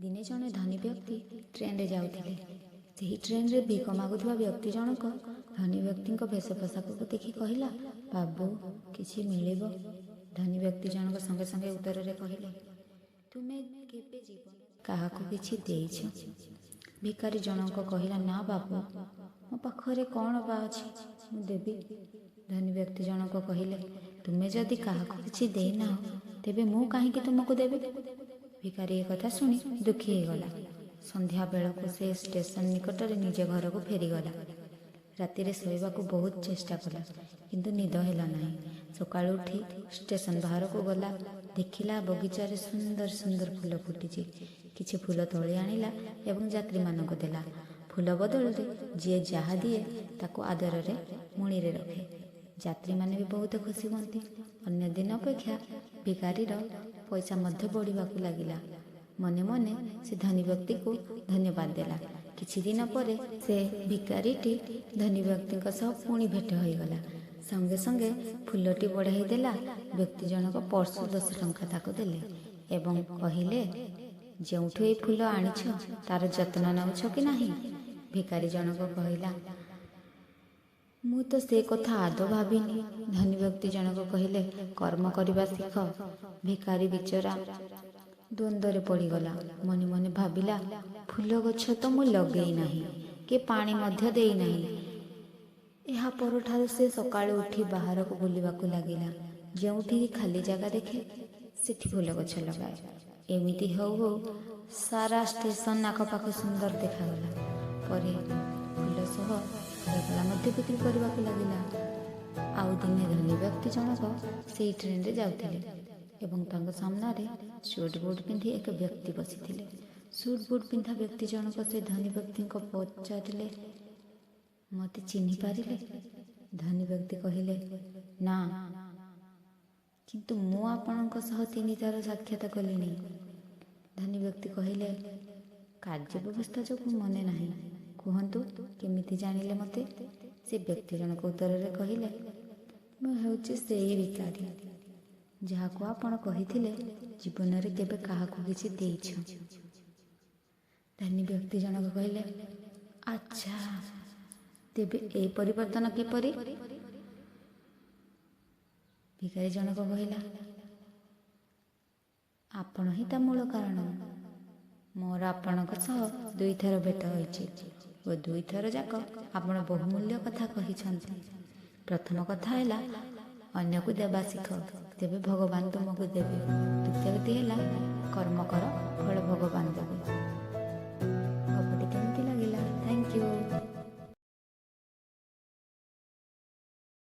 ଦିନେ ଜଣେ ଧନୀ ବ୍ୟକ୍ତି ଟ୍ରେନରେ ଯାଉଥିଲେ। ସେହି ଟ୍ରେନରେ ଭିକ ମାଗୁଥିବା ବ୍ୟକ୍ତି ଜଣକ ଧନୀ ବ୍ୟକ୍ତିଙ୍କ ବେଶ ପୋଷାକକୁ ଦେଖି କହିଲା, "ବାବୁ, କିଛି ମିଳିବ?" ଧନୀ ବ୍ୟକ୍ତି ଜଣକ ସଙ୍ଗେ ସଙ୍ଗେ ଉତ୍ତରରେ କହିଲେ, "ତୁମେ କେବେ ଜୀବନରେ କାହାକୁ କିଛି ଦେଇଛ?" ଭିକାରୀ ଜଣକ କହିଲା, "ନା ବାବୁ, ମୋ ପାଖରେ କ'ଣ ବା ଅଛି ମୁଁ ଦେବି?" ଧନୀ ବ୍ୟକ୍ତି ଜଣକ କହିଲେ, "ତୁମେ ଯଦି କାହାକୁ କିଛି ଦେଇନାହ, ତେବେ ମୁଁ କାହିଁକି ତୁମକୁ ଦେବି?" ଭିକାରୀ ଏ କଥା ଶୁଣି ଦୁଃଖୀ ହେଇଗଲା। ସନ୍ଧ୍ୟା ବେଳକୁ ସେ ଷ୍ଟେସନ ନିକଟରେ ନିଜ ଘରକୁ ଫେରିଗଲା। ରାତିରେ ଶୋଇବାକୁ ବହୁତ ଚେଷ୍ଟା କଲା, କିନ୍ତୁ ନିଦ ହେଲା ନାହିଁ। ସକାଳୁ ଉଠି ଷ୍ଟେସନ ବାହାରକୁ ଗଲା। ଦେଖିଲା, ବଗିଚାରେ ସୁନ୍ଦର ସୁନ୍ଦର ଫୁଲ ଫୁଟିଛି। କିଛି ଫୁଲ ତୋଳି ଆଣିଲା ଏବଂ ଯାତ୍ରୀମାନଙ୍କୁ ଦେଲା। ଫୁଲ ବଦଳରେ ଯିଏ ଯାହା ଦିଏ, ତାକୁ ଆଦରରେ ମୁଣିରେ ରଖେ। ଯାତ୍ରୀମାନେ ବି ବହୁତ ଖୁସି ହୁଅନ୍ତି। ଅନ୍ୟ ଦିନ ଅପେକ୍ଷା ଭିକାରୀର ପଇସା ମଧ୍ୟ ବଢ଼ିବାକୁ ଲାଗିଲା। ମନେ ମନେ ସେ ଧନୀ ବ୍ୟକ୍ତିକୁ ଧନ୍ୟବାଦ ଦେଲା। କିଛି ଦିନ ପରେ ସେ ଭିକାରୀଟି ଧନୀ ବ୍ୟକ୍ତିଙ୍କ ସହ ପୁଣି ଭେଟ ହୋଇଗଲା। ସଙ୍ଗେ ସଙ୍ଗେ ଫୁଲଟି ବଢ଼ାଇ ଦେଲା। ବ୍ୟକ୍ତି ଜଣକ ପର୍ସରୁ 10 ଟଙ୍କା ତାକୁ ଦେଲେ ଏବଂ କହିଲେ, "ଯେଉଁଠୁ ଏଇ ଫୁଲ ଆଣିଛ, ତାର ଯତ୍ନ ନେଉଛ କି ନାହିଁ?" ଭିକାରୀ ଜଣକ କହିଲା, "ମୁଁ ତ ସେ କଥା ଆଦୌ ଭାବିନି।" ଧନୀ ବ୍ୟକ୍ତି ଜଣକ କହିଲେ, "କର୍ମ କରିବା ଶିଖ।" ଭିକାରୀ ବିଚରା ଦ୍ୱନ୍ଦ୍ୱରେ ପଡ଼ିଗଲା। ମନେ ମନେ ଭାବିଲା, ଫୁଲ ଗଛ ତ ମୁଁ ଲଗେଇ ନାହିଁ କି ପାଣି ମଧ୍ୟ ଦେଇନାହିଁ। ଏହା ପରଠାରୁ ସେ ସକାଳୁ ଉଠି ବାହାରକୁ ବୁଲିବାକୁ ଲାଗିଲା। ଯେଉଁଠି ଖାଲି ଜାଗା ଦେଖେ, ସେଠି ଫୁଲ ଗଛ ଲଗାଏ। ଏମିତି ହଉ ହଉ ସାରା ଷ୍ଟେସନ ଆଖପାଖ ସୁନ୍ଦର ଦେଖାଗଲା। ପରେ ଫୁଲ ସହ ଫୁଲତୋଡ଼ା ମଧ୍ୟ ବିକ୍ରି କରିବାକୁ ଲାଗିଲା। ଆଉ ଦିନେ ଧନୀ ବ୍ୟକ୍ତି ଜଣକ ସେଇ ଟ୍ରେନରେ ଯାଉଥିଲେ ଏବଂ ତାଙ୍କ ସାମ୍ନାରେ ସୁଟ୍ ବୁଟ୍ ପିନ୍ଧି ଏକ ବ୍ୟକ୍ତି ବସିଥିଲେ। ସୁଟ୍ ବୁଟ୍ ପିନ୍ଧା ବ୍ୟକ୍ତି ଜଣକ ସେ ଧନୀ ବ୍ୟକ୍ତିଙ୍କ ପଚାରିଲେ, "ମୋତେ ଚିହ୍ନି ପାରିଲେ?" ଧନୀ ବ୍ୟକ୍ତି କହିଲେ, "ନା, କିନ୍ତୁ ମୁଁ ଆପଣଙ୍କ ସହ ତିନିଥର ସାକ୍ଷାତ କଲିଣି।" ଧନୀ ବ୍ୟକ୍ତି କହିଲେ, "କାର୍ଯ୍ୟ ବ୍ୟବସ୍ଥା ଯୋଗୁଁ ମନେ ନାହିଁ। କୁହନ୍ତୁ, କେମିତି ଜାଣିଲେ ମୋତେ?" ସେ ବ୍ୟକ୍ତି ଜଣକ ଉତ୍ତରରେ କହିଲେ, "ମୁଁ ହେଉଛି ସେଇ ଭିକାରୀ, ଯାହାକୁ ଆପଣ କହିଥିଲେ ଜୀବନରେ କେବେ କାହାକୁ କିଛି ଦେଇଛ?" ଧନୀ ବ୍ୟକ୍ତି ଜଣକ କହିଲେ, "ଆଚ୍ଛା, ତେବେ ଏହି ପରିବର୍ତ୍ତନ କିପରି?" ଭିକାରୀ ଜଣକ କହିଲା, "ଆପଣ ହିଁ ତା ମୂଳ କାରଣ। ମୋର ଆପଣଙ୍କ ସହ ଦୁଇଥର ଭେଟ ହୋଇଛି ଓ ଦୁଇଥର ଯାକ ଆପଣ ବହୁମୂଲ୍ୟ କଥା କହିଛନ୍ତି। ପ୍ରଥମ କଥା ହେଲା, ଅନ୍ୟକୁ ଦେବା ଶିଖ, ତେବେ ଭଗବାନ ତୁମକୁ ଦେବେ। ଦ୍ୱିତୀୟଟି ହେଲା, କର୍ମ କର, ଫଳ ଭଗବାନ ଦେବେ।"